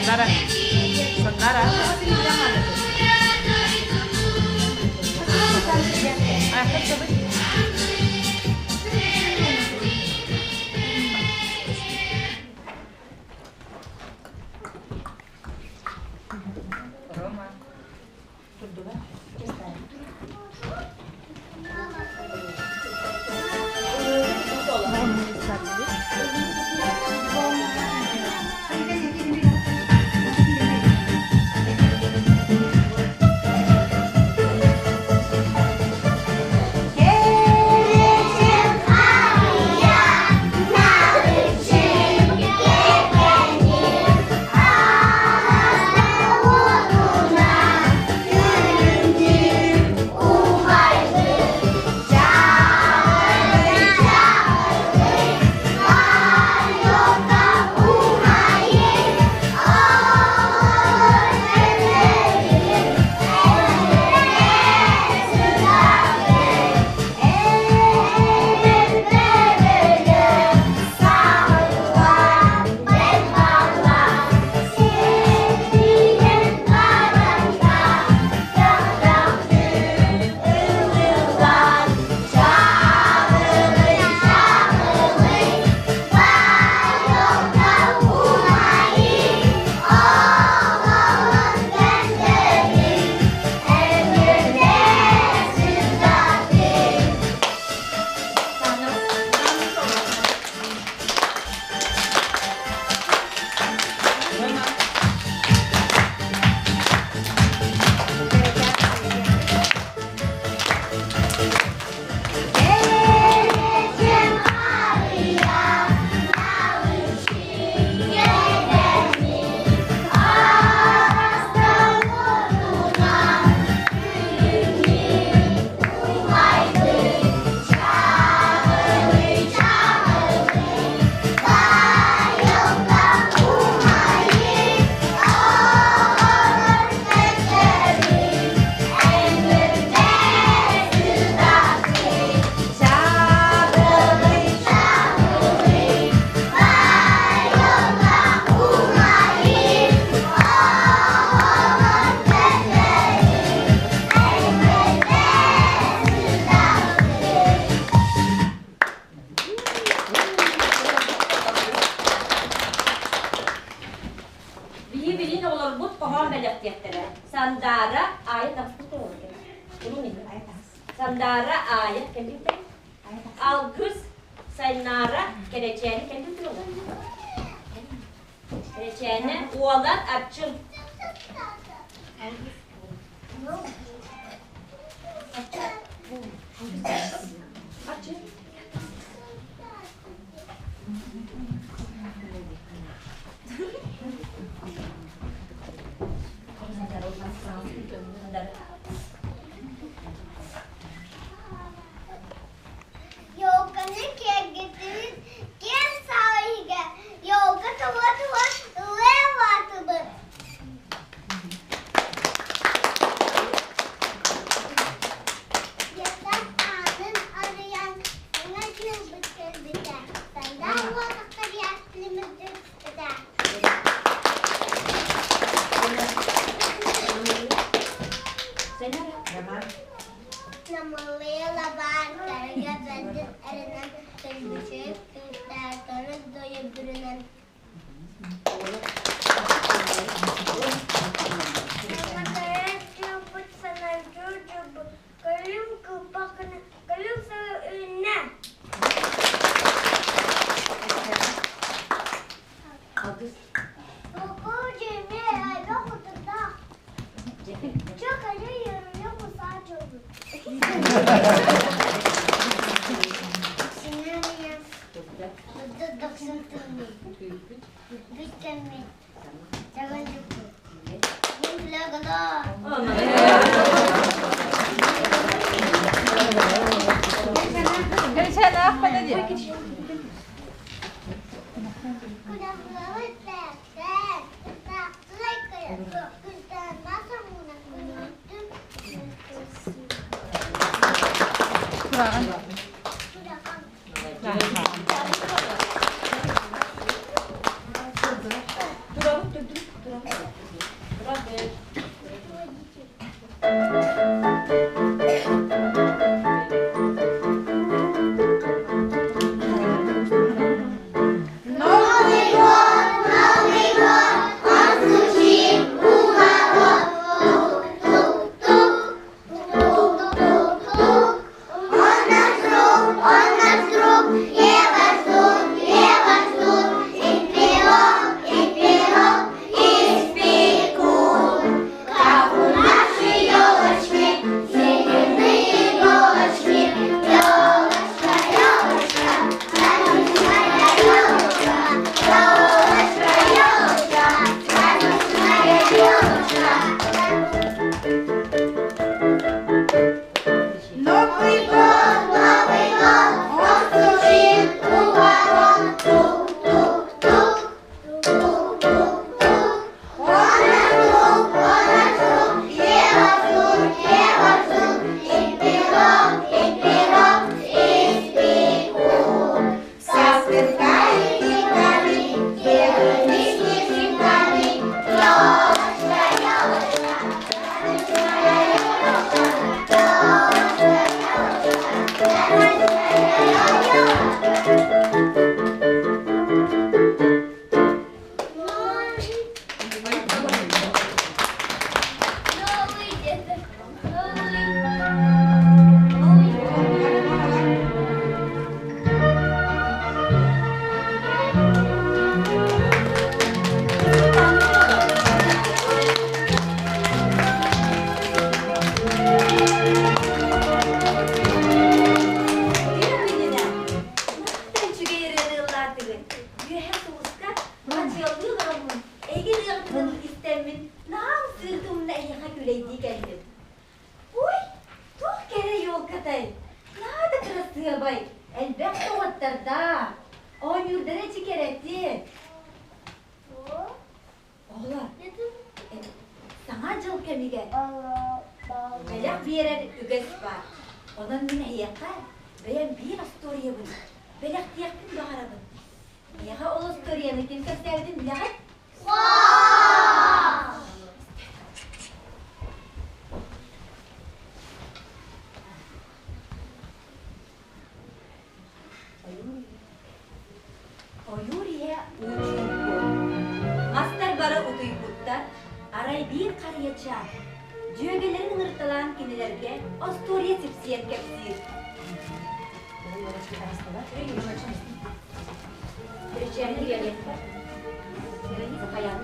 Сандара. Сандара. Рома. Биһи билин оҕолорбут хоһоон бэлэхтиэхтэрэ. Сандаара Аайа таҥспыт Сандаара Аайа кэлбиттэр. Алгыс Сайнаара Кэрэчээни кэлбит Кэрэчээни Уолан Арчын. Арчын. Елканы киэргэтибит киэҥ саала иһигэр елка тула-тула ыллыа улаатыбыт. Ятак аанын арыйан саҥа дьылбыт кэлбитэ. Сандал уотахтар яслимырдыспыта. Намылыйа лабаан карага бэрдин эрэнэн көлбүчүк кыыстаатары дойу бүрүнэн Новый год, Новый год, он стучит у ворот. Тук-тук-тук, тук-тук-тук. Он наш друг, он наш друг, лево ждут, лево ждут, и пирог, и пирог испекут. Как у нашей елочки зеленые иголочки. Елочка, елочка, радужная елочка, елочка, елочка, радужная елочка. Новый год, Новый год, он стучит у ворот. Тук-тук-тук, тук-тук-тук. Он наш друг, он наш друг, лево ждут, лево ждут, и пирог испекут. Со сверкающими белыми снежинками. Елочка, елочка, радужная елочка, елочка, елочка, радужная елочка. Новый дед, новый, новый. Үтүө күнүнэн! Мантан үчүгэй ырыаны ыллаатыгыт. Үөһэ сулуска хачыаллыы олороммун, эһиги ырыаҕытын истэммин, наһаа ымсыырдым уонна эһиэхэ күлэйдии кэллим. Ой, туох кэрэ елкатай! Наһаа да кырасыабай, элбэх доҕоттордаах, оонньуурдара эчи кэрэтин. Оҕолор, Саҥа дьыл кэмигэр бэлэх биэрэр үгэс баар. Онон мин эһиэхэ бэйэм биир остуоруйабын бэлэхтиэхпин баҕарабын. Миэхэ ол остуоруйаны ким кэпсээбитин билэҕит? Ойуур иһэ уу чуумпу. Мастар бары утуйбуттар, арай биир харыйачаан, дьүөгэлэрин ыҥырталаан кинилэргэ остуоруйа сипсийэн кэпсиир. Вероника Хаян.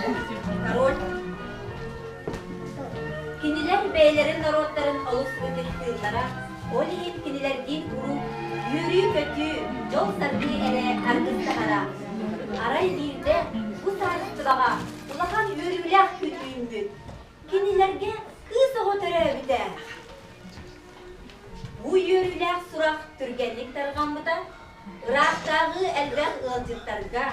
Король. Кинилэр бэйэлэрин норуоттарын олус ытыктыыллара, ол иһин кинилэрдиин куруук үөрүү-көтүү, дьол-саргы эрэ аргыстаһара. Арай биирдэ бу саарыстыбаҕа улахан үөрүүлээх күн үүммүт. Кинилэргэ кыыс оҕо төрөөбүтэ. Бу үөрүүлээх сурах түргэнник тарҕаммыта, ыраахтааҕы элбэх ыалдьыттарга,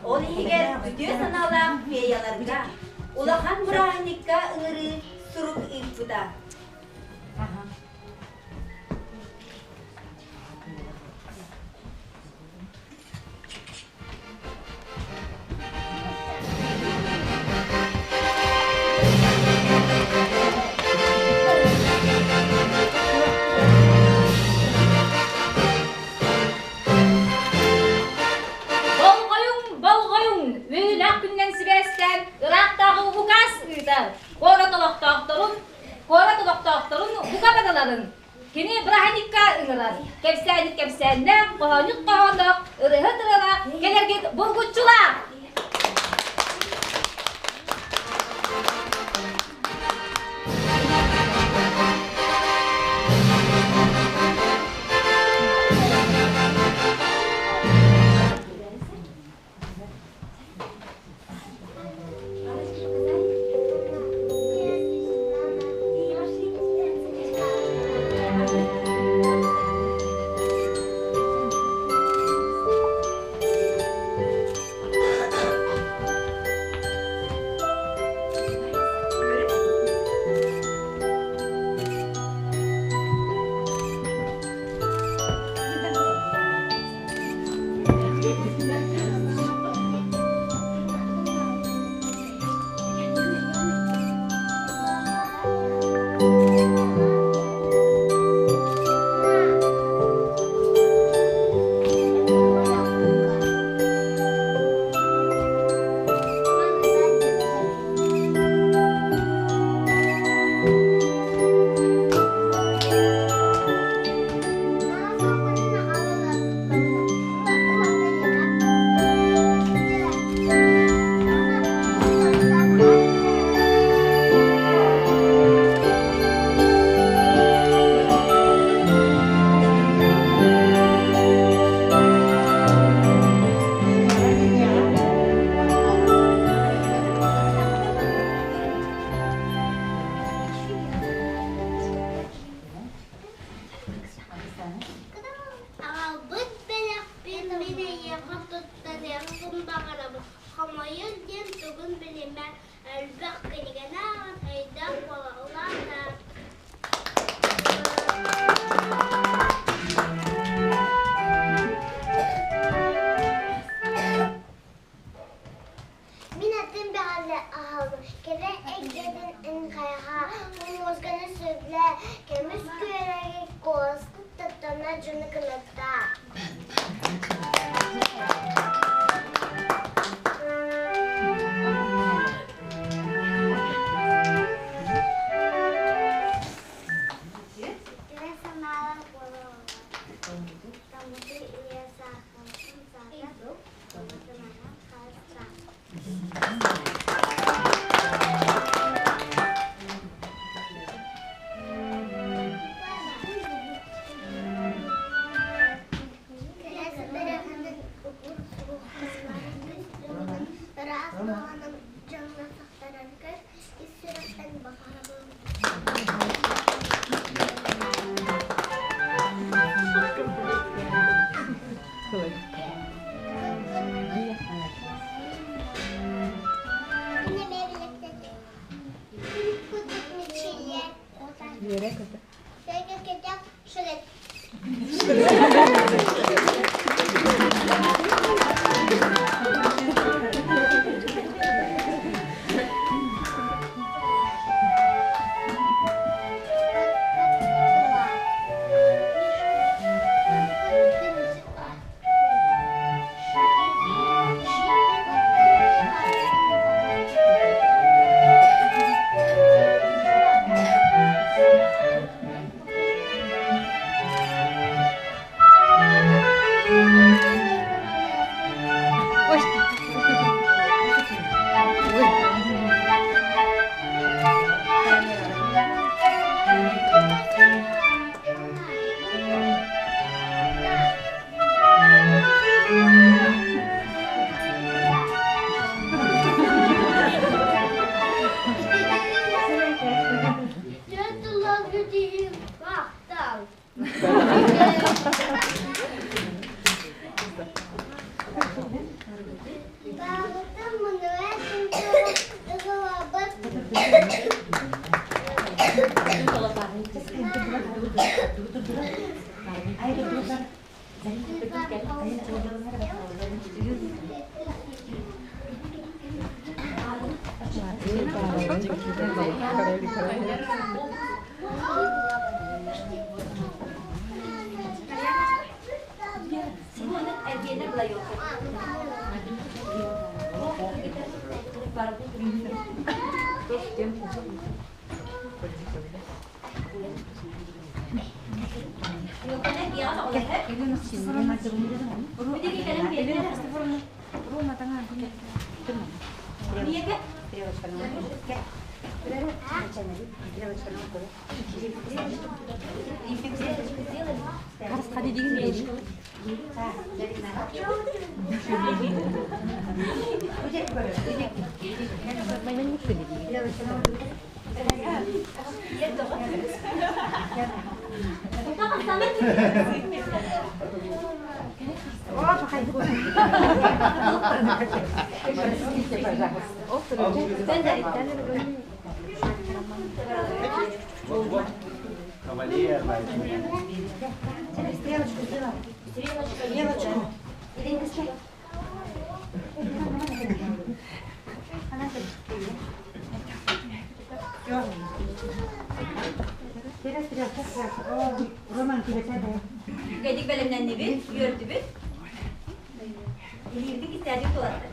ол иһигэр үтүө санаалаах феяларга, улахан бырааһынньыкка ыҥырыы сурук ыыппыта. Болҕойуҥ, болҕойуҥ! Үөлэх күнүнэн сибээстээн ыраахтааҕы укаас ыытар куорат олохтоохторун, куорат олохтоохторун бука барыларын Кини бырааһынньыкка ыҥырар. Кэпсээнит кэпсээннээх, хоһоонньут хоһоонноох, ырыаһыт ырыалаах кэлэргит булгуччулаах! Аҕалбыт бэлэхпин мин эйиэхэ туттарыахпын баҕарабын. Хомойор диэн тугун билимэ, элбэх кинигэни ааҕан өйдөөх буола улаатаар. Мин атын бэҕэлэ аһалым, кэрэ эйгэтин эн хайҕаа, муосканы сөбүлээ, көмүс күөрэги куоскут таптана дьону кынаттаа. Кэрэ санаалар буолаллар. Таммыты ийэ саахалатын саата, Үгэдик бэлэмнэннибит, үөрдүбүт. Илиибитин кистээдик туолаттар.